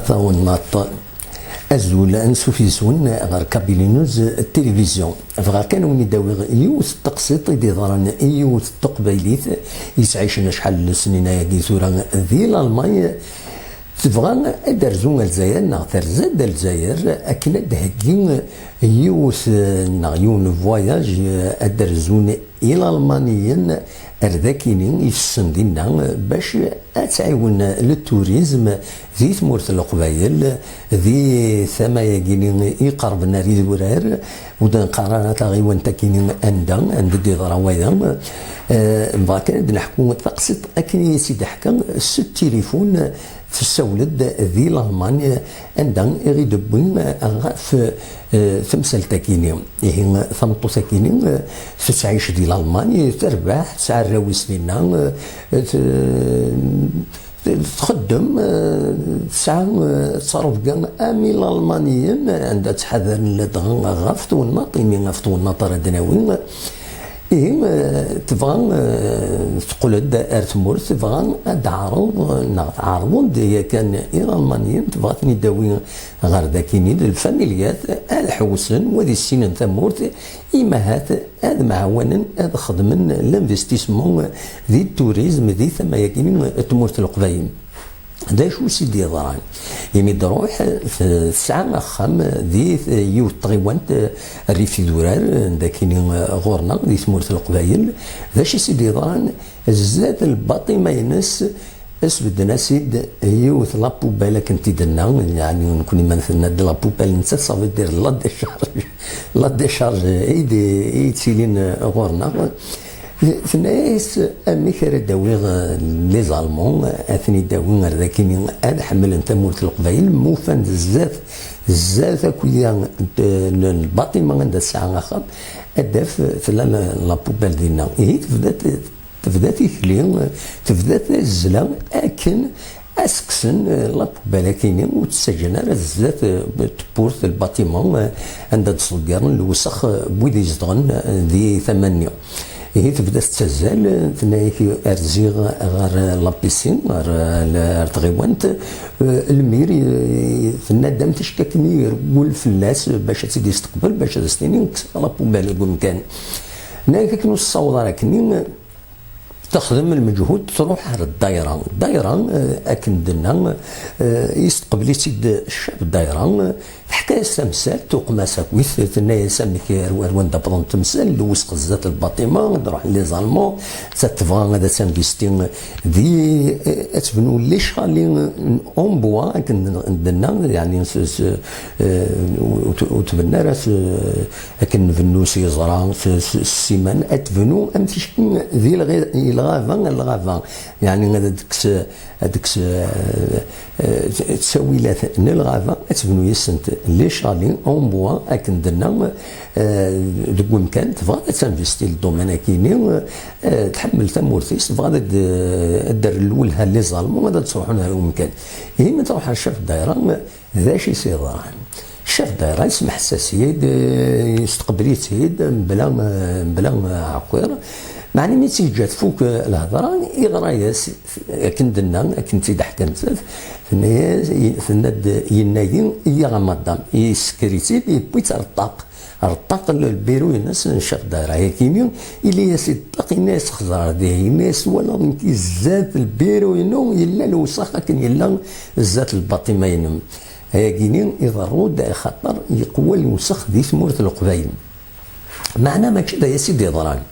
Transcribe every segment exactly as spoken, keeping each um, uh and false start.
Tawennaṭ. Azul, ansuf yes-wen ɣer Kabili News Télévision. Bɣiɣ kan wen-id-awiɣ yiwet n teqsiṭ i d-iḍran i yiwet n teqbaylit yettɛicen acḥal n lesnin ayagi tura di Lalman. Tebɣa ad d-terzu Lezzayer neɣ terza-d Lezzayer akken ad d-theggi yiwet, neɣ yiwen n voyage ad d-rzun Ilalmaniyen ar dakini i tessen dinna bac ad tɛiwen le tourisme di tmurt n Leqbayel, di tama-yagini iqerben ar idurar, ur d-neqqar ara taɣiwant-akini anda, anda d-iḍra waya. Eh, nebɣa kan ad d-neḥku taqsiṭ akken i as-id-ḥka s tilifun, tessawel-d di Lalman, anda i ɣ-id-wwi ɣef, eh, temsalt-akini. Ihi, tameṭṭut-akini, eh, tettɛic di Lalman, terbeḥ, tesɛa arraw-is dinna, eh, t-, txeddem, eh, tesɛa, eh, ttrebga am Ilalmaniyen, anda ttḥadaren ladɣa ɣef twennaḍt, imi ɣef twennaḍt ara d-nawi. Ihi, eh, tebɣa, eh, teqqel-d ar tmurt, tebɣa ad d-teɛreḍ, neɣ tɛerḍen-d yakan Ilalmaniyen, tebɣa ad ten-id-tawi ɣer dakini, d lfamilyat, ad ḥewsen, u ad issinen tamurt, imahat ad mɛawanen, ad xedmen l'investissement di tourisme, di tama-yagi n tmurt n Leqbayel. D acu i s-id-yeḍran? Imi d-ruḥ, t-, tesɛa axxam di t-, yiwet tɣiwant, eh, rrif idurar, eh, dakini, eh, ɣur-neɣ, di tmurt n Leqbayel. D acu i s-id-yeḍran? Zdat lbaṭima-ines, sbedden-as-id yiwet la poubelle akken t-id-tenna, yeɛni nekni ma tenna-d la poubelle, nettat ça veut dire la décharge, la décharge i d-, i yettilin ɣur-neɣ. Tenna-yas: "Amek ara d-awiɣ, eh, les Allemands, ad ten-id-awi ar dakini, ad ḥemmlen tamurt n Leqbayel, ma ufan zdat, zdat akk-ya n, n, n lbaṭima anda tesɛa axxam, ad d-taf tella la, la poubelle dinna." Ihi tebda t-, tebda tikli, tebda tazzla akken ad sekksen, eh, la poubelle-akini, ur tt-ttaǧǧan ara zdat, eh, tewwurt n lbaṭima, eh, anda d-ttḍeggaren lewsex, eh, n wid izedɣen, eh, di tama-nni. Ihi tebda tettazzal, eh, tenna-yak: "Rziɣ ɣer, eh, la piscine, ɣer, eh, l-, ɣer tɣiwant." Eh, lmir, eh, tenna-d am ticki akken irewwel fell-as bac ad tt-id-isteqbel, bac ad as-tini kkes la poubelle deg umkan. Tenna-yak akken ur tessaweḍ ara akkenni, texdem lmeǧhud, truḥ ar ddayra. Ddayra, eh, akken d-tenna, eh, yesteqbel-itt-id ccaf ddayra, eh, teḥka-yas tamsalt, tuqem-as akkit, tenna-yas: "Amek ar, ar wanda wwḍent temsal, lewsex zdat lbaṭima, ad ruḥen les Allemands, ta tebɣa ad tinvesti di, eh, ad tebnu les chalets en bois, akken d-, d-tenna, yeɛni s, s, eh, ur t-, ur tbennu ara s, akken nbennu s yeẓra, s, s, s ssiman, ad tebnu am ticki di lɣi-, i lɣaba, lɣaba. Yeɛni ad d-tekkes, ad d-tekkes, eh, eh, ttawilat n lɣaba, ad tebnu yis-sent les chalets en bois, akken d-tenna, eh, deg umkan, tebɣa ad tinvesti le domaine-akini, eh, tḥemmel tamurt-is, tebɣa ad d-, ad d-terr lwelha les Allemands, ad d-ttruḥun ɣer umkan. Ihi mi tṛuḥ ar ccaf ddayra, d acu i s-yeḍran? Ccaf ddayra yesmeḥs-as-id, eh, yesteqbel-itt-id mebla, eh, mebla, eh, aɛekkiḍ. Meɛna mi tt-yeǧǧa tfuk, eh, lhedra, yeɣra-yas, akken d-tenna, akken tt-id-teḥka nettat, tenna-yas, tenna-d: "Yenna-yi, iyya a madam." Yessker-itt-id, yewwi-tt ar ṭṭaq. Ar ṭṭaq n lbiru-ines n ccaf ddayra-yakini, yelli-yas-id ṭṭaq, yenna-yas: "Xẓer dihi." Yenna-yas: "Twalaḍ nekki zdat lbiru-inu yella lewsex akken yella zdat lbaṭima-inem." Ayagini iḍerru-d axaṭer yeqwa lewsex di tmurt n Leqbayel. Meɛna mačči d aya i s-id-yeḍran.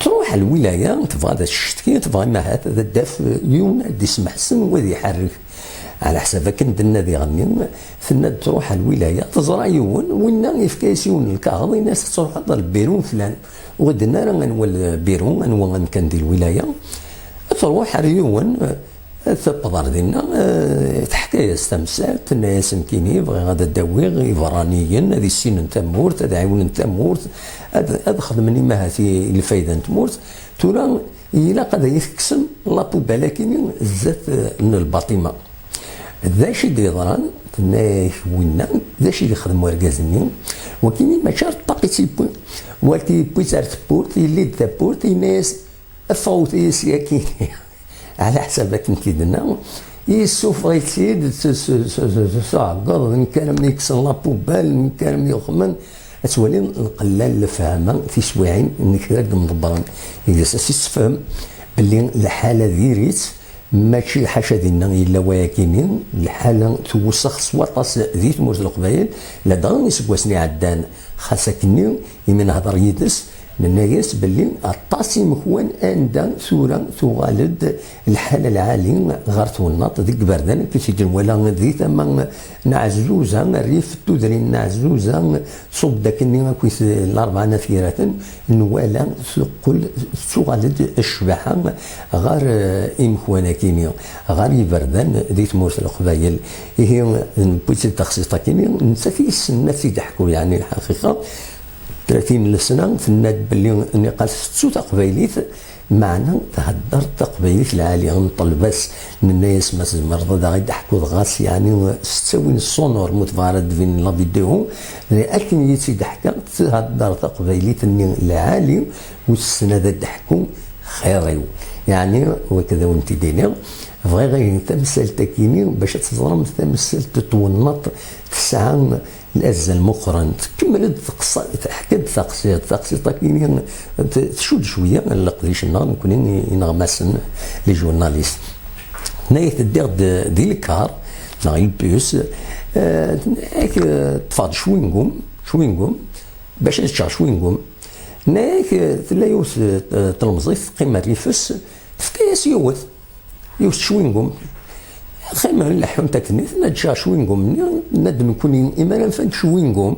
Truḥ ar lwilaya, tebɣa ad tcetki, tebɣa imahat ad d-taf yiwen ad d-ismeḥsen, u ad iḥerrek. Ɛla ḥsab akken d-tenna diɣenni, tenna-d truḥ ar lwilaya, teẓra yiwen, winna yefka-yas yiwen n lkaɣeḍ, yenna-yas: "Ad truḥeḍ ar lbiru n flan." Ur d-tenna ara anwa lbiru, anwa amkan di lwilaya. Truḥ ar yiwen, tewweḍ ar dinna, eh, teḥka-yas tamsalt, tenna-yas: "Nekkini bɣiɣ ad d-awiɣ iberraniyen, ad issinen tamurt, ad ɛiwnen tamurt, ad, ad xedmen imahat i, i lfayda n tmurt. Tura ilaq ad iyi-tekksem la poubelle-akini zdat, eh, n lbaṭima." D acu i d-yeḍran? Tenna-yak winna, d acu i yexdem urgaz-nni? Wakini mačči ar ṭṭaq i tt-yewwi, waki yewwi-tt ar tewwurt, yelli-d tawwurt, yenna-yas: "Ffeɣ wwet-iyi sya akkin." Ɛla ḥsab akken t-id-tenna, Yessufeɣ-itt-id s uɛeggeḍ, nekk armi yekksen la poubelle, nekk armi yuxmen. Ad twaliḍ lqella n lefhama tiswiɛin n kra n yimḍebbren. Deg-s ad s-yessefhem belli lḥala diri-tt, mačči ḥaca dinna yella wayakini, lḥala tewsex s waṭas di tmurt n Leqbayel, ladɣa iseggasen iɛeddan. Xas akkenni, imi nehder yid-s, nenna-yas belli aṭas imekwan anda tura tuɣal-d lḥala lɛali ɣer twennaḍt deg iberdan, akked i d-nwala di tama n Ɛezzuza, rrif n tudrin n Ɛezzuza, ṣubb-d akkenni akkit Larebɛa n At Yiraten, nwala teqqel tettuɣal-d ccbaḥa ɣer, eh, imekwan akini, ɣer yiberdan di tmurt n Leqbayel. Ihi, newwi-tt-id taxsiṭ akini, nettat i yessnen ad tt-id-teḥku, yeɛni lḥaqiqa, tlatin n lesna, tenna-d belli niqal tettu taqbaylit, meɛna thedder taqbaylit lɛali. Nṭelb-as, nenna-yas ma tzemreḍ ad aɣ-id-teḥkuḍ ɣas, yeɛni, s ttawil sonore, ma ur tebɣi ara ad d-tbin la vidéo, akken i yi-tt-id-teḥka, thedder taqbaylit-nni lɛali, ur tessen ad d-teḥku, xir-iw. Yeɛni, wakk ad awen-t-id-iniɣ, bɣiɣ ihi tamsalt-akini, bac ad teẓrem tamsalt n twennaḍt tesɛa azal meqqren. Tkemmel-d teqsa-, teḥka-d taqsiṭ, taqsiṭ-akini t-, tcudd cwiya leqdic-nneɣ, nekkni ineɣmasen, les journalistes. Tenna-yak ddiɣ-d di lkar, neɣ i lbus, eh, tenna-yak, eh, ṭṭfeɣ-d cwingum, cwingum, bac ad ččeɣ cwingum. Tenna-yak, eh, tella yiwet, eh, tlemẓit teqqim rrif-s, tefka-yas yiwet, yiwet cwingum. Qqimen leḥḥunt akkenni, tenna-d ččiɣ cwingum-nni, tenna-d nekkni, imi ara nfak cwingum.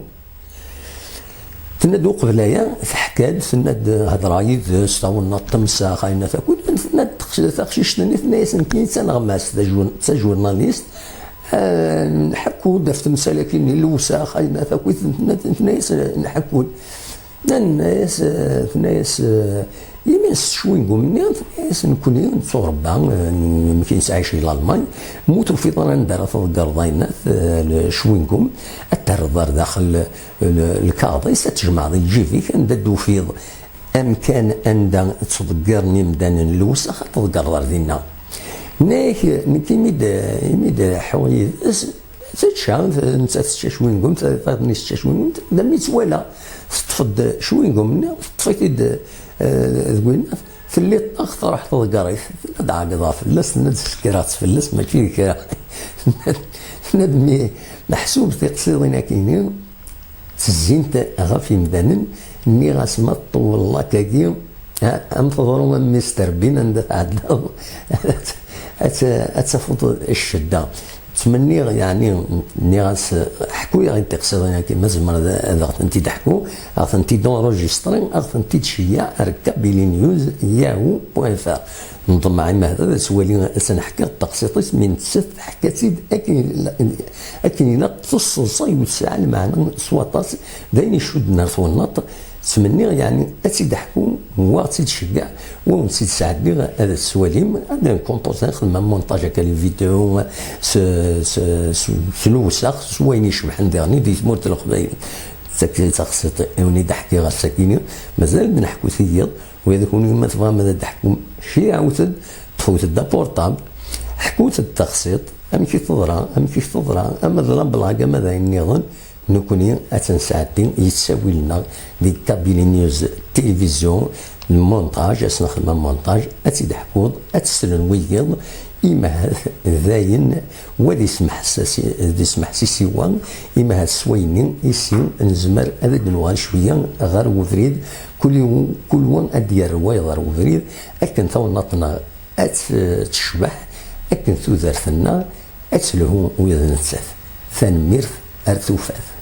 Tenna-d uqbel aya, teḥka-d, tenna-d hedreɣ yid-s, tawennaḍt temsax, ayen takud, tenna-d teqc-, taqcict-nni, tenna-yas nekkini d taneɣmast, d tajur-, d tajurnalist, eh, nḥekku-d ɣef temsal-agi-nni, lewsex, ayen takud, tenna-, tenna-yas nḥekku-d. Tenna-yas, tenna-yas, eh, imi s cwingum-nni, tenna-yas nekkni nettuɣ Rebba, eh, amek i nettɛic di Lalman, ma ur tufiḍ ara anda ara tḍeggreḍ ayennat, eh, cwingum, ad t-terreḍ ar daxel, eh, lkaɣeḍ-is, ad t-tjemɛeḍ i lǧib-ik, anda d-tufiḍ amkan anda ttḍeggiren imdanen lewsex, ad tḍeggreḍ ar dinna. Tenna-yak, nekk imi d, imi d-ḥuɣ yid-s, tečča, nettat tečča cwingum, tayeḍ-nni tečča cwingum, d am yettwala. Teṭṭef-d cwingum-nni, teṭṭef-it-id, eh, deg winna, telli ṭṭax, truḥ tḍegger-it. Tenna-d ɛegḍeɣ fell-as, tenna-d ssekreɣ-tt fell-as, mačči d kra. Tenna-d mi meḥsub tiqsiḍin akini, ttezzint ɣef yimdanen, nniɣ-as ma tṭewwleḍ akkagi, ha, am teḍru am Mister Bean anda tɛeddaḍ, ad, ad, ad tafeḍ ccedda. Ttmenniɣ, yeɛni, nniɣ-as, ḥku-yaɣ-id tiqsiḍin-agi, ma zemreɣ ad, ad aɣ-tent-id-ḥku, aɣ-tent-id-enregistré, aɣ-tent-id-ceyyeɛ ar kabili news yahoo point fr. Nḍemmeɛ i Mehdi ad twali, ad s-nḥkiɣ taqsiṭ-is, mi nettat teḥka-tt-id akken, akken ilaq, tesseḍsay ur tesɛi lmeɛna s waṭas, d ayen icudden ar twennaḍt. Ttmenniɣ, yeɛni, ad tt-id-ḥku, wa ad tt-id-ceggeɛ, wa wen-tt-id-sɛeddiɣ ad tt-twalim, ad nkompozi, nexdem amontaj akka, les vidéos, s, s, s, s lewsex, s wayen icebḥen diɣen di tmurt n Leqbayel. D takti taqsiṭ i wen-id-ḥkiɣ ass-agi-ni, mazal ad d-neḥku tiyiḍ, wid kunwi ma tebɣam ad d-teḥkum, ceyɛut-d, ṭṭfut-d aportab, ḥkut-d taqsiṭ, amek i teḍra, amek i teḍra, ama d la blague, ama d ayen nniḍen, nekkni ad tt-nesɛeddi i ttawil-nneɣ di Kabili News Télévision, lmontaj, ad s-nexdem amontaj, ad tt-id-ḥkuḍ, ad tt-slen wiyiḍ, imahat d ayen, wa d ismeḥsasi-, d ismeḥsisi wa, imahat s wayenni i si nezmer ad d-nuɣal cwiya ɣer ubrid, kul yiwen, kul wa ad d-yerr wayeḍ ɣer ubrid, akken tawennaḍt-nneɣ ad t-, tecbeḥ, akken tudert-nneɣ ad telhu ula d nettat. Tanemmirt, ar tufat.